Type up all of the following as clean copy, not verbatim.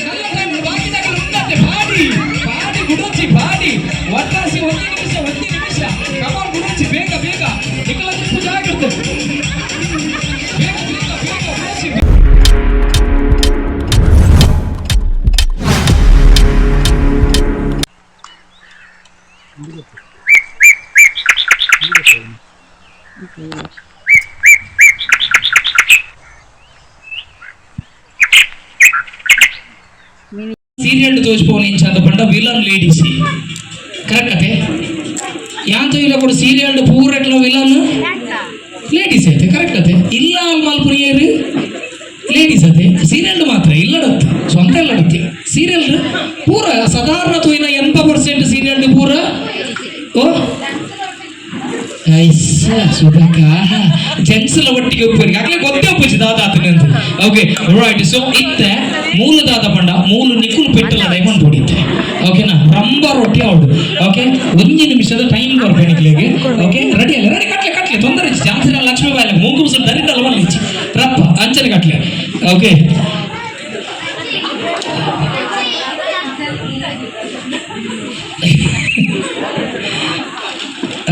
ನಲ್ಲ time ಬಾಕಿದಕುಲು ಉಂಡತ್ತೆ. ಪಾಡಿ ಪಾಡಿ, ಗುಡೋಚಿ ಪಾಡಿ. ಒಟ್ಟಾಸಿ ಒಂಜಿ ನಿಮಿಷ, ಒಂಜಿ ನಿಮಿಷ. ಕಮಾನ್, ಗುಡೋಚಿ, ಬೇಗ ಬೇಗ. ನಿಕಲ ತಿಪ್ಪು ಜಾಗ್ರತೆ. ಬೇಗ ಬೇಗ ಬೇಗ ಗುಡೋಚಿ. ಸೀರಿಯಲ್ ತೋಜ್ಪೋನ್ ಇಂಚ ಪಂಡ ವಿಲನ್ ಲೇಡೀಸ್, ಕರೆಕ್ಟ್ ಅತೆ? ಯಾಂತ ಇಲ್ಲ ಕೂಡ ಸೀರಿಯಲ್ ಪೂರೆಟ್ಲ ವಿಲನ್ ಲೇಡೀಸ್ ಐತೆ, ಕರೆಕ್ಟ್ ಅತೆ? ಇಲ್ಲ, ಮಲ್ಪುನಿಯರು ಲೇಡೀಸ್ ಅತೆ. ಸೀರಿಯಲ್ ಮಾತ್ರ ಇಲ್ಲಡತ್ತೆ, ಸ್ವಂತ ಇಲ್ಲಡತ್ತೆ. ಸೀರಿಯಲ್ ಪೂರ ಸಾಧಾರಣ ತೋಯಿನ 80% ಸೀರಿಯಲ್ ಪೂರ. ಓ ಐಸ ಸುಧಾಕ, ಜೆಂಟ್ಸ್ ಎಲ್ಲ ಒಟ್ಟಿಗೆ ಒಪ್ಪುವರಿಗೆ ಆಗ್ಲೇ ಗೊತ್ತೇ ಒಪ್ಪುಜಿ ದಾದಾತನಂತ. Okay, right. ಸೊ ಇತ್ತೆ ಮೂಲು ದಾದ ಪಂಡ, ಮೂಲು ನಿಕುಲು ಪೆಟ್ಟಲ ಡೈಮಂಡ್ ಹೊಡಿತೆ, ಓಕೆನಾ? ರಂಬ ರೊಟ್ಟಿ ಅವಡು. ಓಕೆ, ಒಂಜಿ ನಿಮಿಷದ ಟೈಮ್ ಕೊರ್ಪೆ ನಿಕ್ಲೆಗ್. ಓಕೆ, ರೆಡಿ ಅಲ್ಲ? ರೆಡಿ. ಕಟ್ಲೆ ಕಟ್ಲೆ, ತೊಂದರೆ ಜಾಸ್ತಿ. ಲಕ್ಷ್ಮೀ ಬಾಯಿ ಮೂಗು ಮುಸುರು ದರಿದಲ್ಲ ಮಲ್ಲಿಚ್ಚಿ ರಪ್ಪ ಅಂಚನೆ ಕಟ್ಲೆ. ಓಕೆ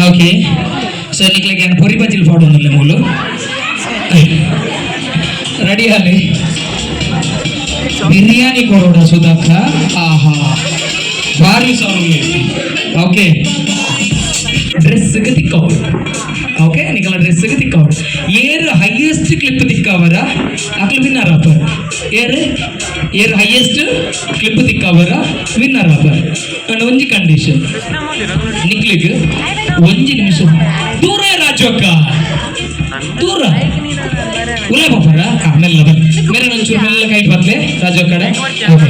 ಓಕೆ, ಸೊ ನಿಕ್ಲೆಗ್ ಏನು ಪೊರಿ ಬಜ್ಜಿಲ್ ಪಾಡೊಂದಿಲ್ಲ ಮೂಲು. ರೆಡಿ ಅಲ್ಲಿ ಬಿರಿಯಾನಿ ಕೊಡೋಣ ಸುಧಾಕ. ಆಹಾ, ಭಾರಿ ಸಾರು. ಓಕೆ, ಡ್ರೆಸ್ಗೆ ತಿಕ್ಕವಡು. ಓಕೆ, ನಿಕಲ ಡ್ರೆಸ್ಗೆ ತಿಕ್ಕವಡು. ಏರ್ ಹೈಯೆಸ್ಟ್ ಕ್ಲಿಪ್ ತಿಕ್ಕವರ ಅಕ್ಲು ವಿನ್ನರ್ ಆಪರ್. ಏರ್ ಏರ್ ಹೈಯೆಸ್ಟ್ ಕ್ಲಿಪ್ ತಿಕ್ಕವರ ವಿನ್ನರ್ ಆಪರ್. ಅಂಡ್ ಒಂಜಿ ಕಂಡೀಷನ್, ನಿಕ್ಲಿಗ್ ಒಂಜಿ ನಿಮಿಷ. ದೂರ ರಾಜು ಅಕ್ಕ, ದೂರ ಉಲ್ಲ ಪಾಪರ. ಮೆಲ್ಲ ಬನ್ನಿ, ಮೇರೆ ಒಂಚೂರು ಮೆಲ್ಲ ಕೈ ಬತ್ಲೆ ರಾಜು ಕಡೆ. ಓಕೆ,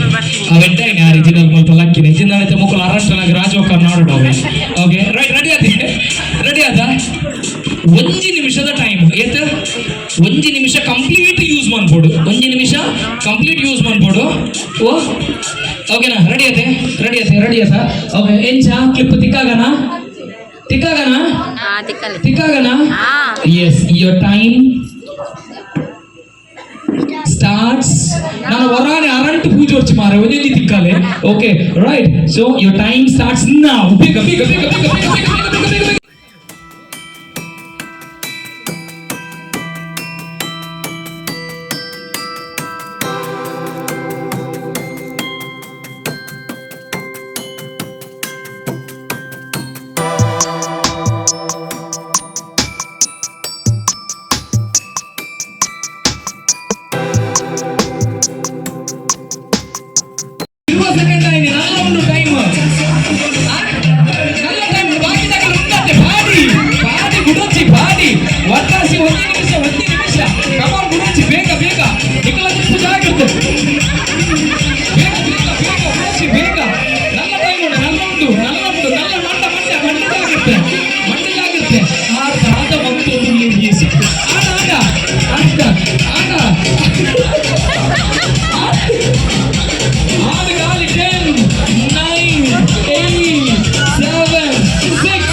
ಅವೆಡ್ಡ ಒರಿಜಿನಲ್ ಮಲ್ಪ ಲಕ್ಕಿನ ಇಜಿನ ಮುಕ್ಕಲು ಅರಷ್ಟನಾಗ ರಾಜು ಅಕ್ಕ ನಾಡು. ಓಕೆ, ರೈಟ್, ರೆಡಿ ಆದ? ರೆಡಿ ಆದ? ಒಂಜಿ ನಿಮಿಷದ ಟೈಮ್ ಏತ್? ಒಂಜಿ ನಿಮಿಷ ಕಂಪ್ಲೀಟ್ ಯೂಸ್ ಮಾಡ್ಬೋದು. ಒಂಜಿ ನಿಮಿಷ ಕಂಪ್ಲೀಟ್ ಯೂಸ್ ಮಾಡ್ಬೋದು. ಓ, ಓಕೆನಾ? ರೆಡಿ ಆತೆ? ರೆಡಿ ಆತೆ? ರೆಡಿ ಆತ? ಓಕೆ, ಎಂಚ ಕ್ಲಿಪ್ ತಿಕ್ಕಾಗನ? ತಿಕ್ಕಾಗನ? ಹಾ, ತಿಕ್ಕಲಿ. ತಿಕ್ಕಾಗನ? ಹಾ. Yes, your time starts. ನಾನು ಹೊರಾನೆ ಅರಂಟು ಪೂಜೆ ಹೊರ್ಚಿ ಮಾರೆ, ಒಂದೊಂದು ತಿಕ್ಕಾಲೆ. Okay, right, so your time starts now. ಬೇಗ ಬೇಗ ಬೇಗ ಬೇಗ ಬೇಗ ಬೇಗ ಬೇಗ ಬೇಗ ಬೇಗ. 20 ಸೆಕೆಂಡ್ ಆಯ್ತು. ನಲ್ಲ ಉಂಡು ಟೈಮ್, ನಲ್ಲ ಟೈಮ್. ಬಾಕಿದಕುಲು ಉಂಡತ್ತೆ. ಪಾಡಿ ಪಾಡಿ, ಗುಡೋಚಿ ಪಾಡಿ. ಒಟ್ಟಾಸಿ ಒಂಜಿ ನಿಮಿಷ, ಒಂಜಿ ನಿಮಿಷ. ಕಮಾನ್, ಗುಡೋಚಿ, ಬೇಗ ಬೇಗ. ನಿಕಲ ತಿಪ್ಪು ಜಾಗ್ರತೆ. ಬೇಗ ಬೇಗ ಬೇಗ ಗುಡೋಚಿ, ಬೇಗ. ನಲ್ಲ ಟೈಮ್ ಉಂಡು, ನಲ್ಲ ಉಂಡು, ನಲ್ಲ ಉಂಡು, ನಲ್ಲ. ಮಂಡ ಮಂಡ ಮಂಡ ಜಾಗ್ರತೆ, ಮಂಡ ಜಾಗ್ರತೆ. ಆ ದಾದ ಮತ್ತು ಲೇಡೀಸ್. ಆಡ ಆಡ ಆಡ ಆಡ ಆರು ಗಾಲಿ. 10, 9, 8, 7, 6,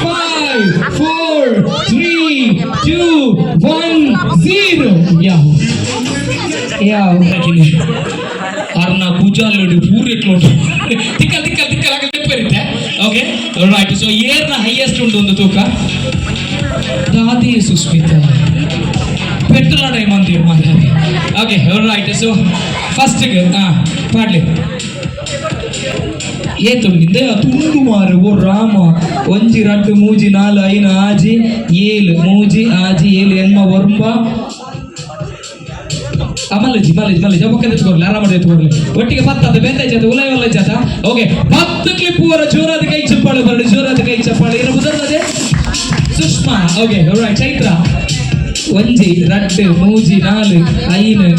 5, 4, 3, 2, 1, 0. ಯಾವ ಯಾವ ಅರ್ನ ಕುಜಾಲುಡು ಪೂರೆಟ್ಲು. ತಿಕ್ಕಲ್ ತಿಕ್ಕಲ್ ತಿಕ್ಕಲ್ ಆಗ ತೆಪ್ಪರಿತ್ತೆ. Okay, right. ಸೊ ಏರ್ನ ಹೈಯೆಸ್ಟ್ ಉಂಟು ಒಂದು ತೂಕ. ದಾದಿ ಸುಸ್ಮಿತಾ ಪೆಟ್ರೋಲ್ ಟೈಮ್ ಅಂತೀರು ಮಾತಾಡಿ. Okay, right. ಸೊ ಫಸ್ಟ್ ಹಾ ಪಾಡ್ಲಿ. ಏತುಂಡಿಂದ ತುಂಡು ಮಾರು. ಓ ರಾಮ, ಒಂಜಿ, ರಡ್ಡು, ಮೂಜಿ, ನಾಲ್, ಐನು, ಆಜಿ, ಏಳು, ಮೂಜಿ, ಆಜಿ, ಏಳು, ಎನ್ಮ, ಒಂಬ. ಮಲ್ಲಜಿ ಮಲ್ಲಜಿ ಮಲ್ಲಜಿ, ಪಕ್ಕ ಎತ್ಕೊರ್ಲಿ, ಆರಾಮ ಎತ್ಕೊರ್ಲಿ. ಒಟ್ಟಿಗೆ 10 ಅದ ಬೇತೆ ಜಾತ ಉಲೈ ಒಲ್ಲ ಜಾತ. ಓಕೆ, 10 ಕ್ಲಿಪ್ ಅವರ. ಜೋರಾದ ಕೈ ಚಪ್ಪಾಳೆ ಬರಲಿ, ಜೋರಾದ ಕೈ ಚಪ್ಪಾಳೆ. ಏನು ಬದಲದೆ ಸುಷ್ಮಾ. Okay, right, Chaitra. ಒಂಜಿ, ರಡ್ಡು, ಮೂಜಿ, ನಾಲ್, ಐನು,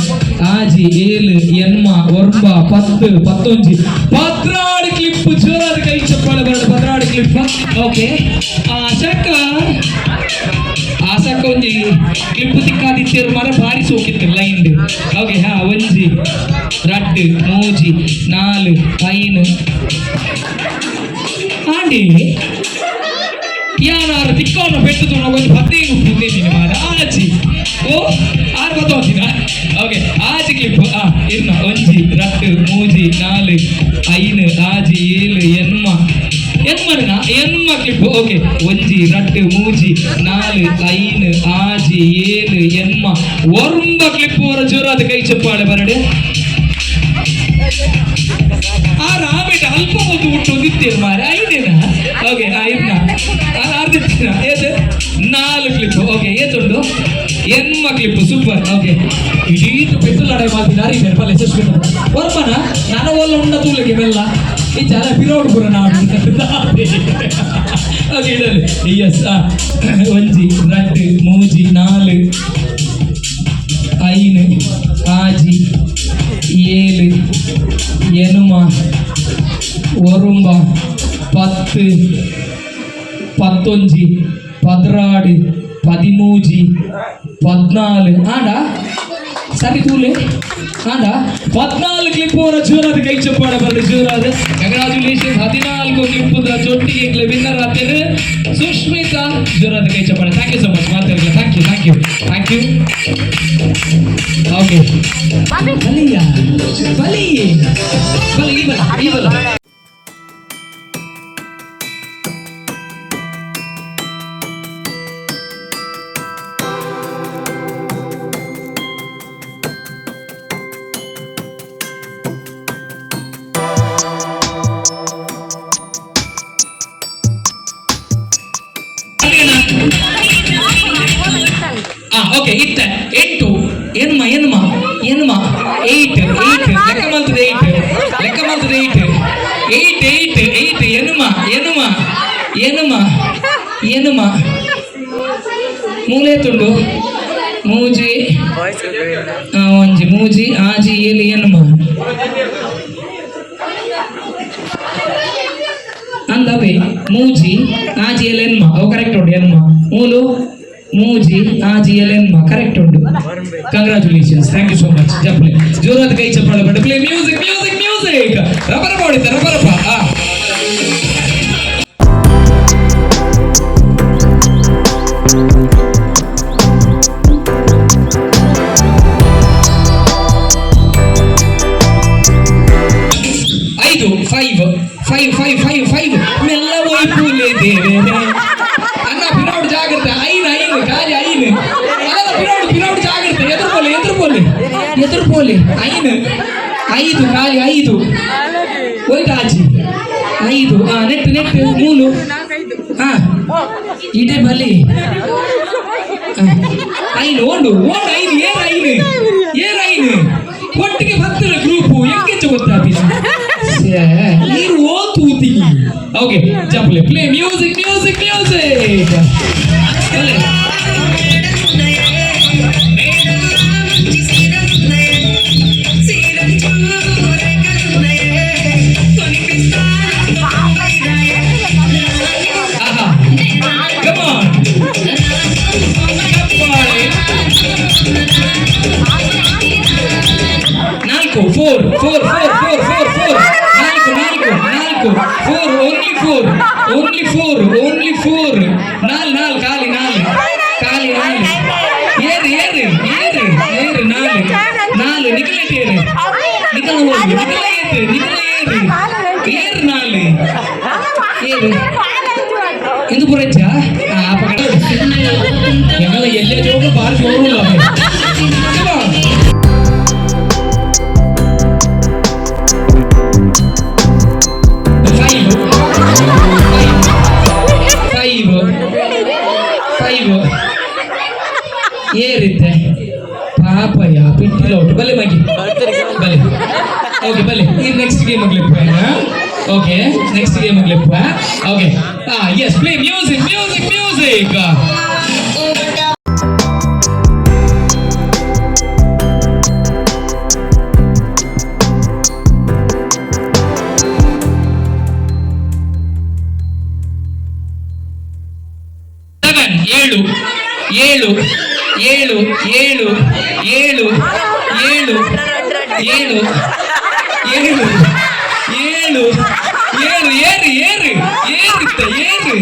ಆಜಿ, ಏಳು, ಎನ್ಮ, ಒಂಬ, 10, 11, 12 ಕ್ಲಿಪ್. ಜೋರಾದ ಕೈ ಚಪ್ಪಾಳೆ ಬರಡು. 12 ಕ್ಲಿಪ್. ಓಕೆ, ಆಶಾಕ ಆಶಾಕ ಒಂಜಿ ಕ್ಲಿಪ್ ತಿಕ್ಕಾದಿತ್ತೇರು ಮರ, ಭಾರಿ ಸೋಕಿತ್ತು ಲೈನ್. ಓಕೆ, ಹಾ, ಒಂಜಿ, ರಡ್ಡು, ಮೂಜಿ, ನಾಲ್, ಐನು. ಆಂಡಿ ಯಾನಾರು ತಿಕ್ಕೋನ ಪೆಟ್ಟು ತೂನ ಒಂಜಿ ಪತ್ತೇನು ಪುಂದೆ ಮಾರ ಆಜಿ. ಓ ಆರು ಬತ್ತೋತಿನ. ಓಕೆ, ಆಜಿ ಕ್ಲಿಪ್. ಆ ಇರ್ನ ಒಂಜಿ ರಟ್ಟು ಮೂಜಿ ನಾಲು ಐನು ಆಜಿ ಏಳು ಎನ್ಮ ಎನ್ಮನ ಎನ್ಮ ಕ್ಲಿಪ್. ಓಕೆ, ಒಂಜಿ ರಟ್ಟು ಮೂಜಿ ನಾಲು ಐನು ಆಜಿ ಏಳು ಎನ್ಮ ಒರುಂಬ ಕ್ಲಿಪ್. ಅವರ ಜೋರಾದ ಕೈ ಚಪ್ಪಾಳೆ ಬರಡೆ. ಆ ರಾಮೇಟ ಅಲ್ಪ ಹೊತ್ತು ಹುಟ್ಟು ದಿತ್ತೇರು ಮಾರೆ. ಐದೇನಾ? ಓಕೆ, ಐದ್ನ ಅರ್ಧ ಏತು ನಾಲ್ಕು ಕ್ಲಿಪ್. ಓಕೆ, ಏತುಂಡು? ಎನ್ಮ ಕ್ಲಿಪ್. ಸೂಪರ್. ಓಕೆ, ಇಡೀ ಪೆಟ್ಟು ಲಡಾಯಿ ಮಾಡ್ತಿದ್ದಾರೆ ಈ ಪಲ್ಲೆ ಸುಷ್ಮಿತ ವರ್ಮನ. ನಾನು ಒಲ್ಲ ಉಂಡ ತೂಲಕ್ಕೆ ಮೆಲ್ಲ ಈ ಚಾಲ ಪಿರೋಡ್ ಪೂರ ನಾಡು. ಓಕೆ, ಇಡಲಿ. ಎಸ್, ಒಂಜಿ ರಟ್ಟು ಮೂಜಿ ನಾಲು ಐನು ಆಜಿ ಏಳು ಎನುಮ ಒರುಂಬ ಪತ್ತು ಪತ್ತೊಂಜಿ ಪದ್ರಾಡು ಪದಿಮೂಜಿ ಪದ್ನಾಲು ಆಂಡ ಸರಿ ತೂಲೆ ಆಂಡ 14 ಕ್ಲಿಪ್. ಅವರ ಜೋರಾದ ಕೈ ಚಪ್ಪಾಳೆ ಬರಲಿ ಜೋರಾದ. ಕಂಗ್ರಾಚುಲೇಷನ್ಸ್. 14 ಕ್ಲಿಪ್ ಜೊಟ್ಟಿಗೆ ವಿನ್ನರ್ ಆಗ್ತೇನೆ ಸುಷ್ಮಿತಾ. ಜೋರಾದ ಕೈ ಚಪ್ಪಾಳೆ. Thank you so much ಮಾತಾಡಿಲ್ಲ. Thank you, thank you, thank you. Okay, ಬಲಿಯ ಬಲಿ ಬಲಿ ಈ ಬಲ ಈ ಬಲ. ಓಕೆ, ಇತ್ತ ಎಂಟು ಎನ್ಮ ಎನ್ಮ ಎನ್ಮ ಏಯ್ಟ್ ಏಯ್ಟ್ ಲೆಕ್ಕ ಮಾಡ್ತದೆ. ಏಯ್ಟ್ ಲೆಕ್ಕ ಮಾಡ್ತದೆ. ಏಯ್ಟ್ ಏಯ್ಟ್ ಏಯ್ಟ್ ಏಯ್ಟ್ ಎನ್ಮ ಎನ್ಮ ಎನ್ಮ ಎನ್ಮ ಮೂಲೆ ತುಂಡು ಮೂಜಿ ಒಂಜಿ ಮೂಜಿ ಆಜಿ ಏಳು ಎನ್ಮ ಅಂದವೆ ಮೂಜಿ ಆಜಿ ಏಳು ಎನ್ಮ. ಅವು ಕರೆಕ್ಟ್ ಉಂಟು. ಎನ್ಮ ಮೂಲು ಮೂಜಿ ಆಜಿ ಏಳು ಎನ್ಮ ಕರೆಕ್ಟ್ ಉಂಟು. Congratulations, thank you so much. ಜಪ್ಲೆ ಜೋರಾದ ಕೈ ಚಪ್ಪಾಳೆ but. Play music, music, music. ರಬರಪ ಹೊಡಿತ ರಬರಪ. ಆ ಐದು five five five five five ಮೆಲ್ಲ ಒಯ್ಪುಲೆ ದೇವೇರೆ. ಅಣ್ಣ, ಪಿರೋಡ್ ಜಾಗ್ರತೆ. ಐನು ಐನು ಖಾಲಿ ಐನು ಅಲ್ಲ. ಪಿರೋಡ್ ಪಿರೋಡ್ ಜಾಗ್ರತೆ. ಎದುರು ಪೋಲೆ ಎದುರು ಪೋಲೆ ಎದುರು ಪೋಲೆ. ಐನು ಐದು ಖಾಲಿ ಐದು ಹೋಯ್ತು ಆಜಿ ಐದು. ಆ ನೆಟ್ ನೆಟ್ ಮೂಲು. ಹಾ, ಇದೇ ಬಲಿ. ಐನು ಓಂಡು ಓಂಡು ಐನು ಏರ್ ಐನು ಏರ್ ಐನು ಒಟ್ಟಿಗೆ ಬರ್ತಾರೆ ಗ್ರೂಪ್ ಎಂಕೆಂಚ ಗೊತ್ತಾಪಿನ ನೀರು ಓ ತೂತಿ. ಓಕೆ, ಜಪ್ಲೆ. Play music, music, music. ಬಲೆ. ಆಹಾ, ಕಮ್ ಆನ್. ಚಪ್ಪಾಳೆ. ನಾಲ್ಕು four four four four four four ನಾಲ್ಕು ನಾಲ್ಕು ನಾಲ್ಕು four only four only four only four ನಾಲ್ ನಾಲ್ ಖಾಲಿ ನಾಲ್ ಖಾಲಿ ನಾಲ್ ಏರು ಏರು ಏರು ಏರು ನಾಲ್ ನಾಲ್ ನಿಕಲೆಟ್ ಏರು ನಿಕಲ ಹೋಗು ನಿಕಲ ಏರು ನಿಕಲ ಏರು ಏರು ನಾಲ್ ಏರು ಎಂದು ಪುರಚ್ಚ ಆ ಪಕಡ ಎಂಗಲ ಎಲ್ಲ ಜೋಗ ಬಾರಿ ಜೋರು. Come on. Five five five ಏರಿತ್ತೆ Papaiah ಪಿಟ್ಟಿಲ ಒಟ್ಟು. ಬಲೆ ಮಗಿ ಬಲೆ. ಓಕೆ, ಬಲೆ. ಈ next game clip. Okay, next game clip. Okay, yes, play music, music, music. Seven ಏಳು ಏಳು ಏಳು ಏಳು ಏಳು ಏಳು ಏಳು ಏಳು ಏಳು ಏರು ಏರು ಏರು ಏರಿತ್ತ ಏರು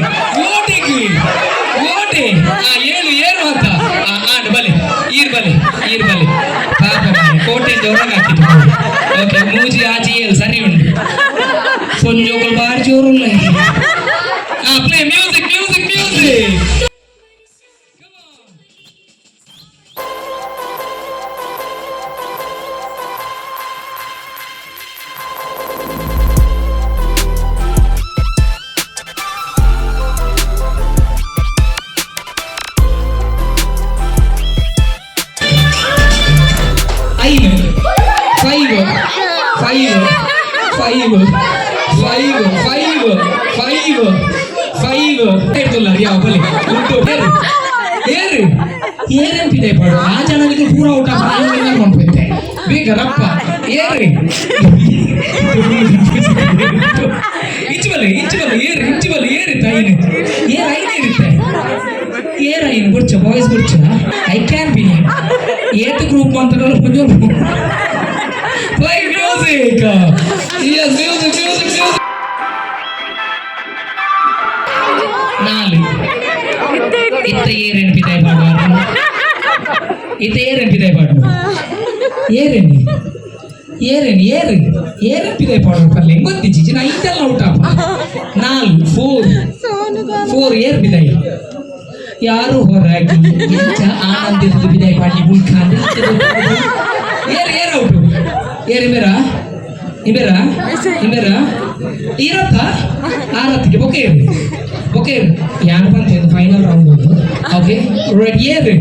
ಓಟೆಗೆ ಓಟೆ. ಆ ಏಳು ಏರು ಅಂತ. ಆ ಆಂಡ್ ಬಲೆ ಈರ್ ಬಲೆ ಈರ್ ಬಲೆ ಪಾಪ ಕೋಟೆ ಜೋರಾಗಿ ಹಾಕಿತ್ತು. ಓಕೆ, ಮೂಜಿ ಆಜಿ ಏಳು ಸರಿ ಉಂಟು. ಪೊಂಜೋಗಳು ಬಾರಿ ಜೋರುಲ್ಲ. ಆ ಪ್ಲೇ ಮ್ಯೂಸಿಕ್ ಮ್ಯೂಸಿಕ್ ಮ್ಯೂಸಿಕ್. ಐದು five five five five five five five ಇರ್ತಲ್ಲ ಯಾವ ಬಲಿ ಉಂಟು. ಏರು ಏರು ಏರೆಂಪಿದೆ ಪಾಡು. ಆ ಜನರಿಗೆ ಪೂರ ಊಟ ಕೊಂಡ್ಬಿಟ್ಟೆ. ಬೇಗ ರಪ್ಪ ಏರು. ಇಂಚು ಬಲೆ ಇಂಚು ಬಲೆ ಏರು ಇಂಚು ಬಲೆ ಏರು ತಾಯಿನ ಏರ್ ಐನೇ ಇರುತ್ತೆ. ಏರ್ ಐನು ಗುರ್ಚ ಬಾಯ್ಸ್ ಗುರ್ಚ. I can be ಏತ್ ಗ್ರೂಪ್ ಅಂತ కొంచెం. Play music. Yes, music, music, music. ನಾಲು ಇತ್ತ ಏರೇನು ಪಿತಾಯಿ ಪಾಡುವ? ಇತ್ತ ಏರೇನು ಪಿತಾಯಿ ಪಾಡುವ? ಏರೇನಿ ಏರೇನು ಏರು ಏರೇನು ಪಿತಾಯಿ ಪಾಡುವ ಪಲ್ಲೆ ಗೊತ್ತಿಜ್ಜಿ ನಾ ಐತೆಲ್ಲ ಊಟ. ನಾಲ್ ಫೋರ್ ಫೋರ್ ಏರ್ ಪಿತಾಯಿ ಯಾರು ಹೊರಗೆ ಎಂಚ ಆನಂದ ಬಿದಾಯಿ ಪಾಡಿ ಬುಲ್ಖಾಂದ. ಏರ್ ಏರ್ ಔಟು ಏರ್ ಇಬೇರ ಇಬೇರ ಇಬೇರ ಇರತ್ತ ಆರತ್ತಿಗೆ ಬೊಕೆ ಇರು ಬೊಕೆ ಇರು. ಯಾರು ಬಂತ ಇದು ಫೈನಲ್ ರೌಂಡ್ ಉಂಟು. ಓಕೆ ರೈಟ್, ಏರು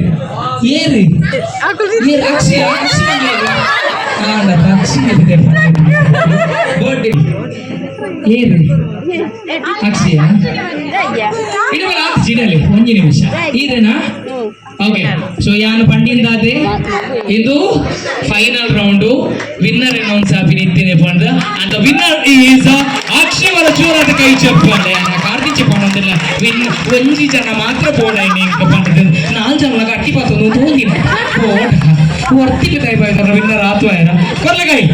ಏರು ಏರು. ಅಕ್ಷಿ ಅಕ್ಷಿ ಅಕ್ಷಿ ಬರ್ಡೇ ಏರು ಅಕ್ಷಿಯ ಇಡಬಲ ಆತು ಜಿಡಲಿ ಒಂಜಿ ನಿಮಿಷ ಇದೇನಾ? ಓಕೆ, ಸೊ ಯಾನು ಪಂಡಿಂದಾದೆ ಇದು ಫೈನಲ್ ರೌಂಡ್. ವಿನ್ನರ್ ಅನೌನ್ಸ್ ಆಪಿನ ಇತ್ತೇನೆ ಪಂಡ. ಅಂಡ್ ವಿನ್ನರ್ is ಅಕ್ಷಯವರ. ಜೋರಾದ ಕೈ ಚಪ್ಪಾಳೆ. ಕಾರ್ತಿಚೆ ಪಂಡಂದಿಲ್ಲ. ವಿನ್ ಒಂಜಿ ಜನ ಮಾತ್ರ ಬೋಡ ಇಂಕ ಪಂಡದ. ನಾಲ್ ಜನ ಗಟ್ಟಿ ಪಾತೊಂದು ತೋಂದಿನ ಬೋಡ ವರ್ತಿಗೆ ಕೈ ಬಾಯ್ತಾರ. ವಿನ್ನರ್ ಆತು ಆಯ್ರ ಕೊರ್ಲಗಾಯಿ.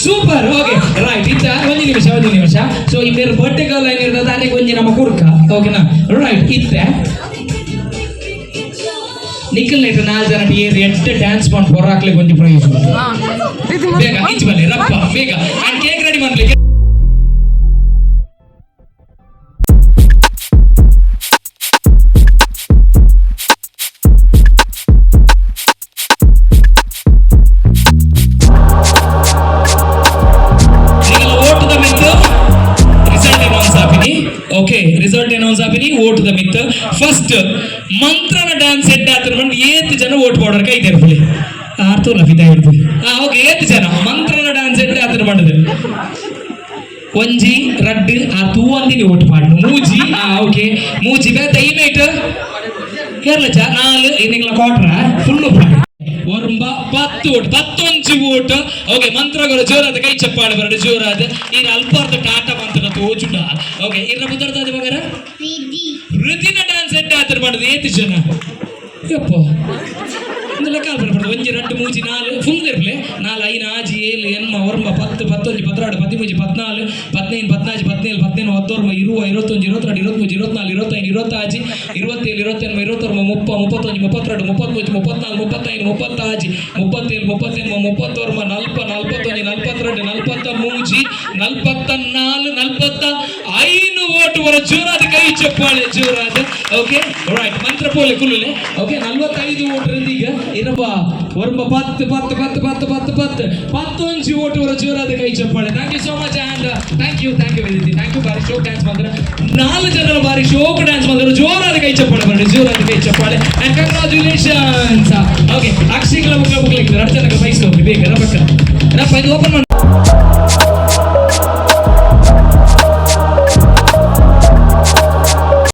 ಸೂಪರ್. ಓಕೆ ರೈಟ್, ಇತ್ತ ಒಂಜಿ ನಿಮಿಷ ಒಂಜಿ ನಿಮಿಷ. ಸೊ ಇಬ್ಬೇರು ಬರ್ಡೇ ಗರ್ಲ್ ಏನಿರ್ತದೆ ಅದಕ್ಕೆ ಒಂಜಿ ನಮ್ಮ ಕುರ್ಕ. ಓಕೆನಾ? ರೈಟ್, ಇತ್ತೆ ನಿಖಲ್ ನೆಟ್ ನಾಲ್ ಜನ ಏರ್ ಎಟ್ಟು ಡ್ಯಾನ್ಸ್ ಮಾಡಿ ಹೊರಾಕ್ಲಿಕ್ಕೆ ಒಂಜಿ ಪ್ರೈಸ್. ಬೇಗ ಇಂಚ್ ಬನ್ನಿ ರಪ್ಪ ಬೇಗ. ಅಂಡ್ ಕೇಕ್ ರೆಡಿ ಮಾಡ್ಲಿಕ್ಕೆ. ಓಟದ ಮಿತ್ತು ರಿಸಲ್ಟ್ ಅನೌನ್ಸ್ ಆಪಿನಿ. ಓಕೆ, ರಿಸಲ್ಟ್ ಅನೌನ್ಸ್ ಆಪಿನಿ ಓಟದ ಮಿತ್ತು. ಫಸ್ಟ್ ಮಂತ್ರನ ಡ್ಯಾನ್ಸ್ ಸೆಟ್ ಆತರ ಬಂದು ಏತ್ ಜನ ಓಟ್ ಪಾಡೋರ್ ಕೈ ತೆರಪುಲಿ. ಆರ್ತೋಲ ಫಿದಾ ಹಿಡ್ದು. ಹಾ ಓಕೆ, ಏತ್ ಜನ ಮಂತ್ರನ ಡ್ಯಾನ್ಸ್ ಸೆಟ್ ಆತರ ಮಾಡಿದೆ? ಒಂಜಿ ರಡ್ಡ್ ಆ ತೂವಂದಿನಿ ಓಟ್ ಪಾಡ್ನು. ಮೂಜಿ. ಆ ಓಕೆ, ಮೂಜಿ ಬೇತ ಇಮೇಟ್ ಕೇರಳ ಚ ನಾಲ್ ಇನ್ನಿಂಗ್ಲ ಕ್ವಾರ್ಟರ್ ಫುಲ್ಲು ಒರ್ಂಬ 10 ಓಟ್ 11 ಓಟ್. ಓಕೆ, ಮಂತ್ರಗಳು ಜೋರಾದ ಕೈ ಚಪ್ಪಾಳೆ ಬರಡು ಜೋರಾದ. ಈ ಅಲ್ಪಾರ್ಥ ಟಾಟಾ ಮಂತ್ರ ತೋಜುಂಡ. ಓಕೆ, ಇರ್ನ ಬುದ್ಧರ್ದಾದ ಮಗರ ಋತಿನ ಡ್ಯಾನ್ಸ್ ಸೆಟ್ ಆತರ ಮಾಡುದು ಏತು ಜನ? ಯಪ್ಪ, ಒಂದು ಲೆಕ್ಕ ಬರ್ಬಾರ್ದು. ಒಂಜಿ ರಡ್ಡು ಮೂಜಿ ನಾಲ್ ಫುಲ್ ಇರ್ಲೆ. ನಾಲ್ ಐದು ಆಜಿ ಏಳು ಎನ್ಮ ಒರ್ಂಬ 10 11 12 13 14 15 14 17 18 19 20 21 22 23 24 25 26 27 28 29 30 31 32 33 34 35 36 37 38 39 40 41 42 43 44 45 ಓಟು ಬರ. ಜೋರಾದ ಕೈ ಚಪ್ಪಾಳೆ ಜೋರಾದ. ಓಕೆ ರೈಟ್, ಮಂತ್ರ ಪೋಲೆ ಕುಲ್ಲುಲೆ. ಓಕೆ, 45 ಓಟ್ ಈಗ ಇರಬ ಒರ್ಂಬ 10 10 10 10 10 10 11 ಓಟು ಬರ. ಜೋರಾದ ಕೈ ಚಪ್ಪಾಳೆ. Thank you so much and thank you, thank you Viditi, thank you. ಬಾರಿ ಶೋಕ್ ಡ್ಯಾನ್ಸ್ ಮಾಡಿದ್ರೆ. ನಾಲ್ಕು ಜನರು ಬಾರಿ ಶೋಕ್ ಡ್ಯಾನ್ಸ್ ಮಾಡಿದ್ರು. ಜೋರಾದ ಕೈ ಚಪ್ಪಾಳೆ ಬರಲಿ, ಜೋರಾದ ಕೈ ಚಪ್ಪಾಳೆ ಅಂಡ್ ಕಂಗ್ರಾಚುಲೇಷನ್ಸ್. ಓಕೆ, ಅಕ್ಷಿಗಳ ಮುಖ ಮುಖ ಎರಡು ಜನಕ್ಕೆ ಪ್ರೈಸ್ ಹೋಗ್ಲಿ. ಬೇಗ ರಬಕ್ಕ ರಪ್ಪ ಇದು ಓಪನ್ ಮಾಡಿ.